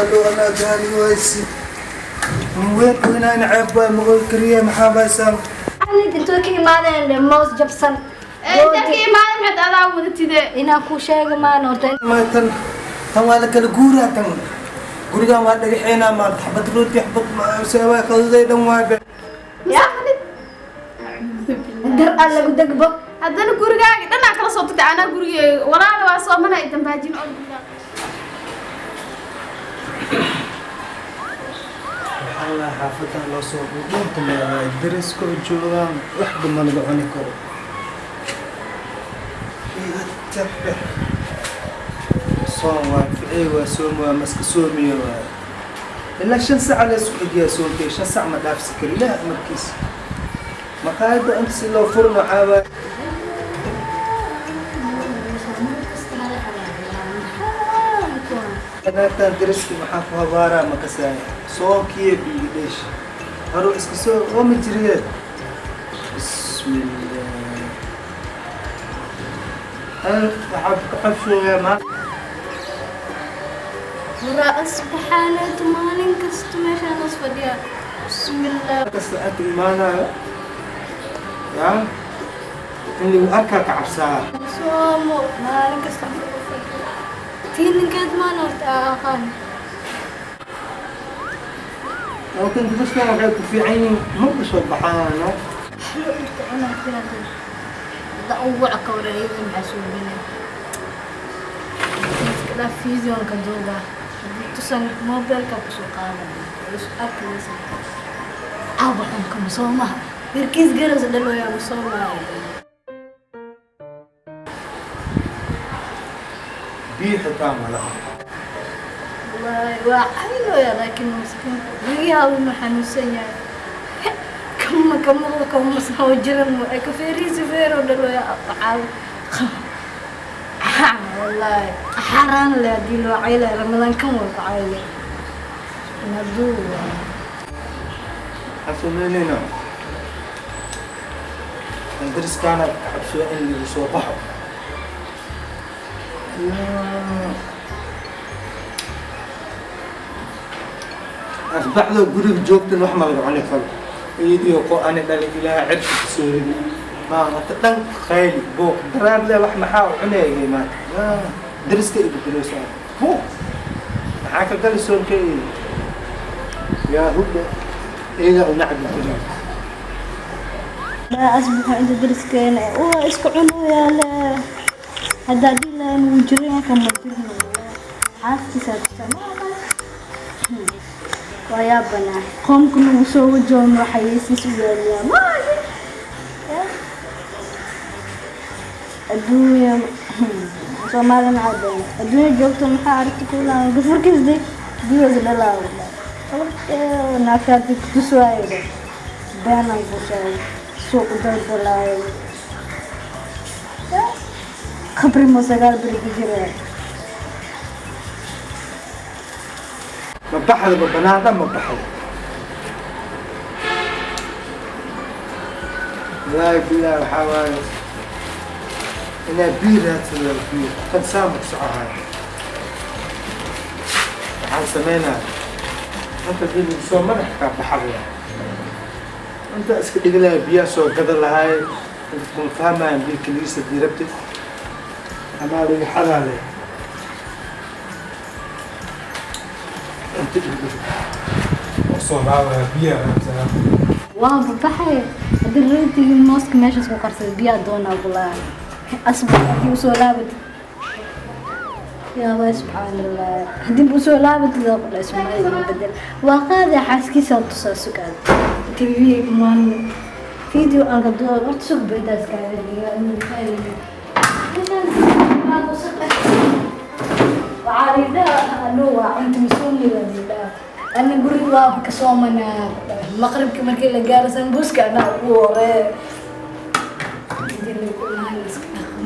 Alo anaa gaali waysi. Weyn weynaan ceeb waay ma kariye maxaa baysaan. Anid intoo ka imaadeen moos jabsan. Inta ka imaadeen maxaad adaa wadatide? Inaan kuu sheega maan horta. Ma tan tan waa la kala guuraa tan. Gurigan waa dhagaxeynaa maanta xabad rooti xabad seewaa qaduday dhan waay be. Ya dar aan lagu degbo. Haddana gurigaaga dhanaa kala soo tagtay anaa gurigeyga walaala waa soomana ay dambaajin oo bilaa. Waxaa la xaafadda loo soo dhuunta meelay dariska oo joogaan waxba ma laga cuni karo. Iga tabe. Soon waa ficil waa soom waa maska soomiyo waa. Ilaa 5 saac la isku xijiyaa soonkay 5 saac ma dhaafsi karo ilaah amarkiisa. Maqaayadda inta si loo furin waxaa waaye. Naagtan dariska maxaa ku habaaraa ma kasaaya soonkiyo biyo dheesh haro iska soo ooma jiriyee bismillah hal waxaa ka cabsooyaa maa. Waraa asbaxaaleed maalin kasta meeshaan is fadhiyaa. Bismillah. Kasta inta imaanayo yaa in lagu arkaa ka cabsaa. Soomo maalin kasta fadhiyaa. Tii ninkeed maan horta aa aqaan. Laakiin dadkan waxay ku fiican yihiin ma u soo baxaano. Lo dhirta cunaa filadan. Hadda ugu waca ka wareegay maxaa suubinay. Iska dhaaf fiidyoonka duuba. Haddii tusan mobilka kusoo qaadanaya. Is arkaysa. Caawa xunka ma soo maha. Yarkiis garas dhalooyaa ma soo maha. Biyo xitaa ma laha. Wallaahi waa caynooya laakiin miskiin laga yaabo inuu xanuunsan yahay. Kama kama kama soo jiran ay ka feeriisi feero dhalooya caaw. Wallaahi xaaraan le haddii loo caylay Ramadaan kan waa ku caylay. Naduu Waxaan sameynayna in dariskaana ka cabsooya in lagu soo baxo. Asbaxda guriga joogtan wax ma laga cuni karo iyadiyo ko ani dhalin ilaaha cirka ku soo ridi maanta dhan khayli buuq daraar le wax maxaa u cunayay maanta dariska igu bilowsaa buuq maxaa ka gali soonkeyga yaa hubbe iyaga u nacbi jiraa. Laa asbaxa inta dariskeena waa isku cunayaa le. Haddaa dhihi lahayn wuu jiran kama jirno. Xaaskiisa tusaa waa yaabanaa qoomka nagu soo wajoon waxayeysiis u yaaliyaa maali adduunya Soomaali maxaa dhan adduunya joogto maxaa aragti kulaan gafurkiis de biyoos dhalaa naagtaadi kutuswaayo beenan ku sheegay suuq daldalaayo khabri mo 9 beri ku jira. Ma baxdo ma banaana ma baxdo wallaahi bilahi waxaa waaye inaa biyo raadsado biyo kan saama ku socohayo waxaan sameynaya inta dib soo madax kaa baxada inta iska dhigi lahay biyaha soo gada lahay inta kuma fahmayan biyo keligiis haddii rabtid amaa lagu xadaa leh inta dhigdhig oo soo laabaya biyaha raadsanaa. Waa baxay haddii rootigii mooska meeshaas ku qarsaday biyaa doonaa kulaa asbax haddii usoo laabatid yaa waay subxaan allah haddii usoo laabatid waa kudha ismaayil bedel waa qaaday xaaskiisa tusaa sugaad tv maan video aan ka duwa horta sug baydaas kaaga dhiga inuu khayr waxaa liidhaha anuu waa cunta masuuliga liidhaha ana guriga waa ka soomanaa maqribkii markii la gaaro sambuuska anaa ugu horee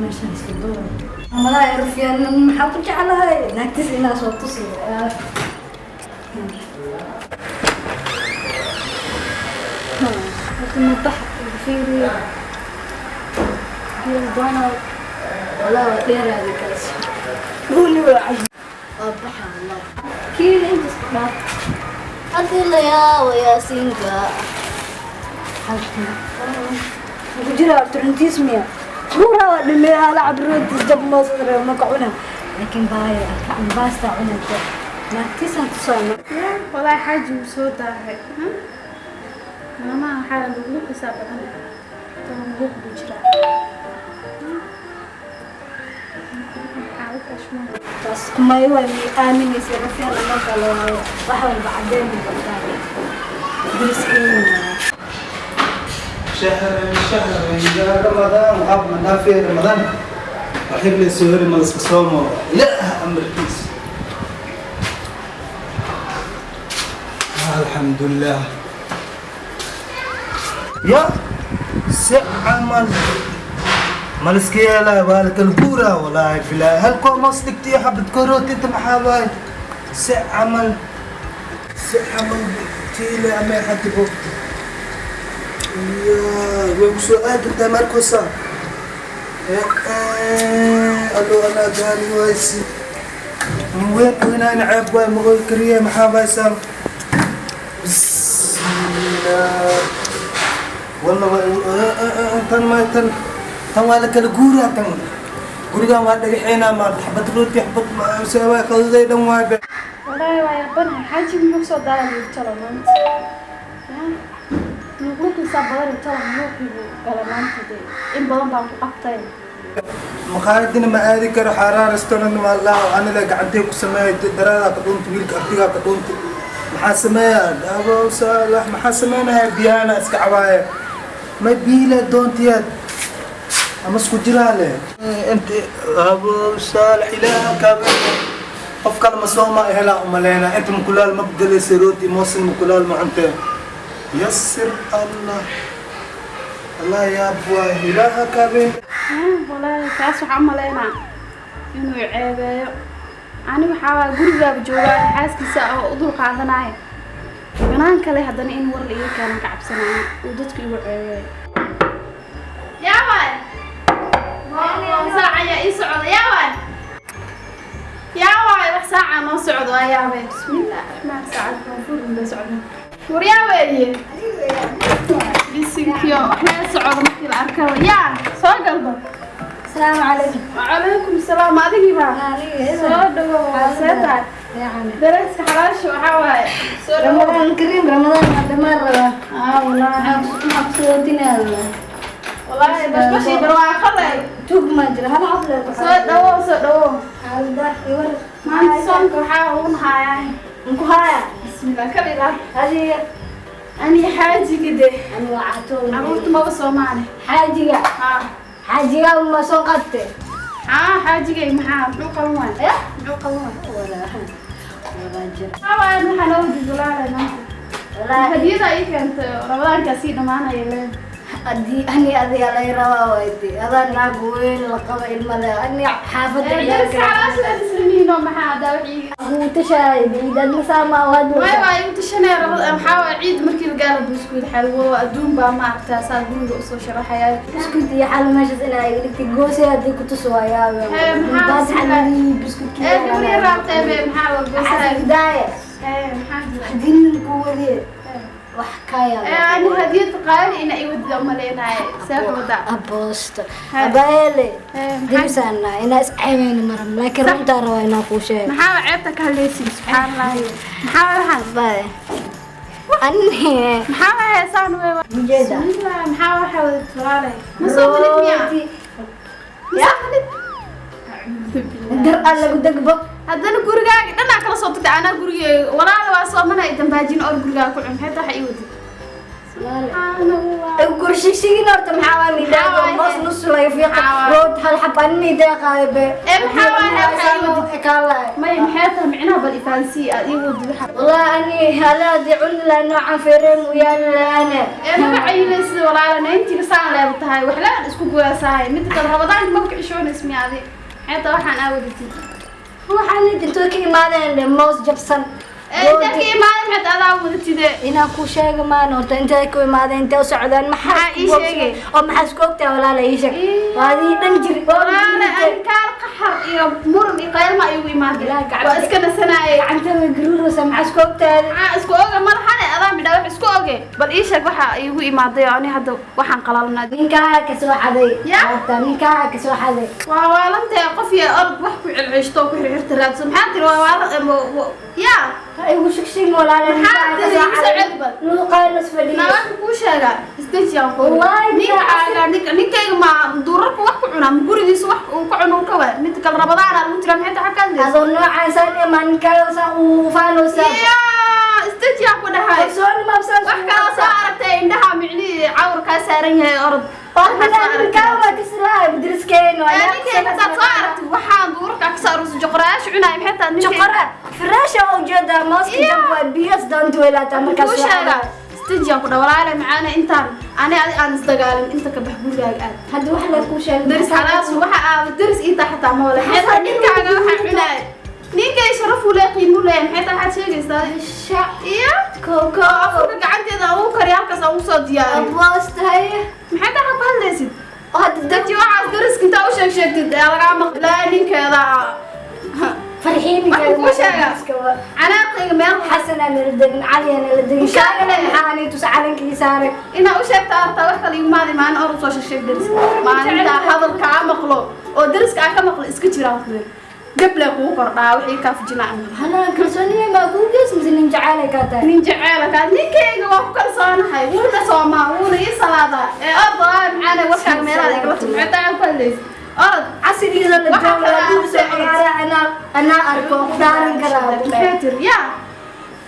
meeshaan iska duur malaha erufyaan maxaa ku jeclahay naagtiis inaa soo tusi. Horta ma bax fiiriyo biyo doona walaa waa dheeraadi kaas gooni waa caj waa baxa wallah. Kiina inta isku dhaaf. Haddii la yaabo Yaasiinka. Ku jira horta runtiis miya? Ruura waa dhameeya hala cab rooti jab moos reebo ma ka cuna. Laakiin baaya baasta cunata. Naagtiisaan tusaano. Walaahi xaaji wuu soo daahay. Maalmaha waxaa luqluqisaa badan. Toban luq buu jiraa. Taas may way mi aaminaysa rafiyaan ama kale wax walba cadeen buu qabtaa. Deriskeyna. شهر شهر يا رمضان وهب في رمضان وحب لي سهري ما صومه لا امر كيس. الحمد لله يا سعمل مالسكيلا بالك الكورة ولا بلا هل كو مصلك حبة كروت انت محاواي سعمل سعمل تيلي اما حد بوقت يا وسؤال انت ماركوسا الو انا داني ويسي من وين وين انا عيب وين مغول كريه محاواي سام بسم الله والله تن ما تن تن والك الجورة تن جورة ما دحين ما حبة روتي حبة سوا خذي دم واحد. والله يا بنا حاجة من نفسه دار يتلا مانت. نقولك سبعة يتلا نقولك قال مانت دي إن بلان بان أكتر. مخالدنا ما أذكر حرارة رستوران ما الله أنا لا قعدت كسمة درا كدون طويل كأرتيها كدون محاسمة أبو صالح محاسمة أنا بيانا إسكعوايا ما بيلا دونتيات أما سكوتيراله أنت أبو صالح إله كابل أفكار مصومة إهلا أملينا أنت مكلال مبدل سيروتي موسم مكلال ما أنت يسر الله الله يا أبو إله كابل والله كاس وعملينا إنه عيبة أنا وحاول قربة بجوال حاسس أو أدور قاعدناي بنان كله هذا إن ور لي كان كعب سنة ودتك يوعي يا وين ساعة يا إيسعود يا وين يا وين ساعة ما سعود يا وين بسم الله الرحمن ساعة المفروض من سعود وريا وين بسنكيو إحنا سعود مثل الأركان يا سوق قلبك. السلام عليكم. وعليكم السلام. أديك ما سو درس حراش وحواي. رمضان كريم. رمضان هذا مرة. والله مبسوطين والله بس ماشي برواقة توك ما جرى هذا عضلة. سو دو هذا يور ما أنت صنك وحاون هاي نكو هاي. بسم الله كبيرة هذه أنا حاجي كده. أنا وعتوني. عرفت ما بصوم معنا. حاجي. حاجي وما سوقته. حاجي معاه عقوان. عقوان. ولا جرى. أنا حلو دولار أنا. هدية إيه كانت رمضان كثير معنا يلا. أدي أني أدي على روا ويدي هذا ناقوين لقب الملا أني حافظ عيالك. بس على أساس نوم هذا وعيد. هو تشاي بعيد المسامة وهذا. ما يمتشنا رمضان محاول عيد مركي القالب بسكوت حلوة أدوم بقى ما عرفتها صار قولوا قصة شرحة بسكوت يا حلو ما جزء أنا يقولك تجوسي هذيك وتسوى يا بس حلوي بسكوت كذا. إيه رابطة محاول جوسي. بداية. إيه محاول. هدين القوة دي. وحكاية. أنا هدية قال إن أيود أملينا سافر وضع. أبوست. أبالي. درسنا إن أسعين مرة لكن رمت رواينا كوشة. محاول عيبتك هالليسي سبحان الله. محاول هذا. أني. محاول هسان وين. مجدة. محاول حاول ترالي. مصوبني ميا. يا. در الله قدك بق. هذا الجورجا أنا كلا صوتك أنا جورجا ولا أنا وصل منها إذا باجين أو جورجا كل عم حتى حيودي. سبحان الله. كرشي شيء نار تمحاول ده بس نص لا يفيق رود هالحباني ده غايبة. محاول ما يمحيتها معنا بالإفانسي يودي. والله أني هلا دي عن لأنه عفرم ويا أنا. أنا بعيلس ولا أنا أنتي بس أنا بتهاي وحلا اسكو جواساي مثل رمضان ما بكعشون اسمي هذه حتى واحد أنا ودتي. waxaan intuu ka imaadeen moos jabsan Inta ka imaadeen maxaad adaa wadatide? Inaan kuu sheego maan horta intay ku imaadeen, intay u socdaan, maxaa Maxaa ii sheegay? Oo maxaa isku ogtahay, walaala? Ii sheeg. Waa adii dhan jiri. Walaala, ankaar qaxar iyo muran iyo qaylma igu imaadeen. Ilaahay gacanta- Waa iska nasanaayay. Gacanta way garuuraysaa. Maxaa isku ogtahay? Maxaa isku oga malaxane adaa midhaa wax isku oge. Bal ii sheeg waxa iigu imaaday oo ani hadda waxaan qalalnaa. Ninkaa ka soo xaday. Ya? Horta ninkaa ka soo xaday. Waa waalantee qof iyo orod wax ku celceshto oo ku xirxirta raadso. Maxaa tiri? Waa waala yaa. Ha igu shigshigin, walaala. Maxaa Ninkaa ka tiri? soo Igu soo xaday. celi bal. Luuqaa las fadhiyo. Naa waxaan kuu sheegaa, isdejiyaan ku. Wallahi, Ninkaaga ninkayga ma duurarku wax ku cunaa, ma gurigiisa wax uu ka cuno uu ka waa. Mid kale Rabadaana lagu jira, maxay tahay ka hadlaysa? Adoo noocaan saan imaa ninkaaga saan uu faanaysaa. Yaa, isdejiyaan ku dhahay. Kalsooni ma saan. Wax kala soo aragtay indhaha micnihii cawr kaa saaran yahay, orod. Waxaa soo aragtay. Ninkaa waa kasilaa driskeeno. Ee, ninkayga hadaad soo aragtid waxaan duurarka ka soo aruursa joqorayaasha cunaaya, maxay tahay ninkayga? Joqora firaasha oo ujeedaa mooska. Iya. Jab waa biyas doonta weylaataa markaas. Kuu sheegaa, isdejiyaan ku dhahay, walaale macaana, intaan ani adi aan isdagaalin, inta ka bax gurigaaga aad. Hadda wax la kuu sheegay. Daris xalaas waxa aad daris ii tahay xataa ma wala. Maxay tahay ninkaaga waxaa cunaaya? Ninkay sharaf u leeyahay, qiimo u leeyahay, maxay tahay waxaad sheegaysaa? Sha iyo koko. Oo afurka gacanteeda aan ugu kariyo, halkaas aan ugu soo diyaariyo. Aboos tahay. Maxay tahay waxaad ku hadlaysid? Oo hadda dad Dadkii waxaas dariska intaa u sheeg sheegtid ee lagaa maqlaa ninkeeda. Farxiin. Waxaan kuu sheegaa. Canaaqayga meel. Xasan aan la degin, Cali aan la degin. Shaagale maxaa ani tus calankii saaray. Inaa u sheegta artaa wax kale imaadi maalin orod soo sheeg sheeg dariska. Maalintaa hadalka aa maqlo oo dariska aa ka maqlo, iska jiraan ku yiri. Gable kugu kordhaa wixii kaa fujinaa. Halaan kalsooni ma kuu gees mise nin jacayl ay kaa tahay? Nin jeceel kaa ninkayga waa ku kalsoonahay, wuuna soomaa, wuuna ii salaadaa. Ee orod, walaal macaane, warkaaga meelaha igala timi, maxay tahay ku hadlaysid? Orod. Casrigiisa la Waxaa joogo kale hadduu soo aan ciyaara anaa anaa arko ku dhaaran karaa. Maxay tiri? Yaa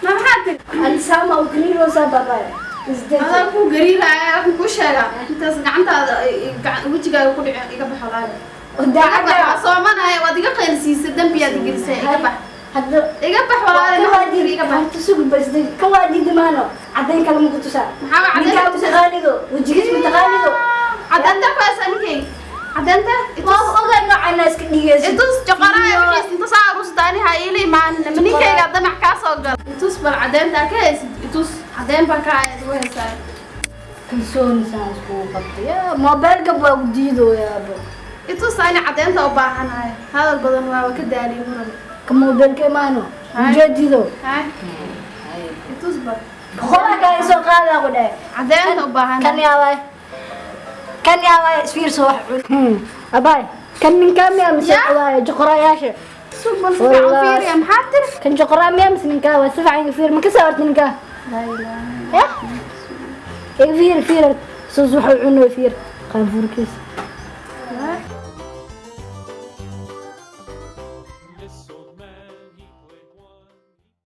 ma maxaa tiri? Alisama u kaliiroosaa babay isdeji. Adaa kuu gariiraya, waxaan kuu sheegaa intaas gacantaada wejigaaga ku dhici, iga bax walaal. Oo Iga bax. daacadda. Waa soomanaya, waad iga qaylsiisay, dambiyaad igelisay, iga bax. Hadda Iga bax walaal, kan waa maxaa tiri? diidi. Iga bax. Horta sugud ba isdeji. Kan waa diidi maano caddayn kale ma ku tusaa? Maxaa waa caddayn Ninkaa ku tusaa? mutaqaanido wejigiis mutaqaanido. Caddaynta ku haysaa ninkayga, caddaynta Waa itus. Ogaa noocana iska dhigaysid. Itus joqoraaya wixiis inta soo aruursataa aniha iila imaanin ma ninkayga damac kaa soo gala. Itus bal caddaynta ka haysid, itus caddayn baa ka ayaad ugu haysaa. Kalsooni saan iskugu qabtay yaa moobeelka baa ku diidooyaaba. Itus, ani caddaynta u baahanahay, hadal badan waaba ka daaliyay muran. Ka moobeelka imaano. Hay. Ujeedido. Hay, itus bal. Boqolaa kaa soo qaadaa ku dhahay. Caddaynta u baahanahay. Kan yaabay, kan yaabay, isfiirso wax cun abaay. Kan ninkaa miyaa mise Ya. waaye joqorayaasha? Sug bal, si fiican u fiiriya, maxaa tiri? Kan joqoraa miyaa mise ninkaa waa? Si fiican iga fiir, ma ka soo horta ninkaa? Laa ilaaha. Ya iga fiir, fiir soos waxa u cuno, fiir qaanfuurkiisa.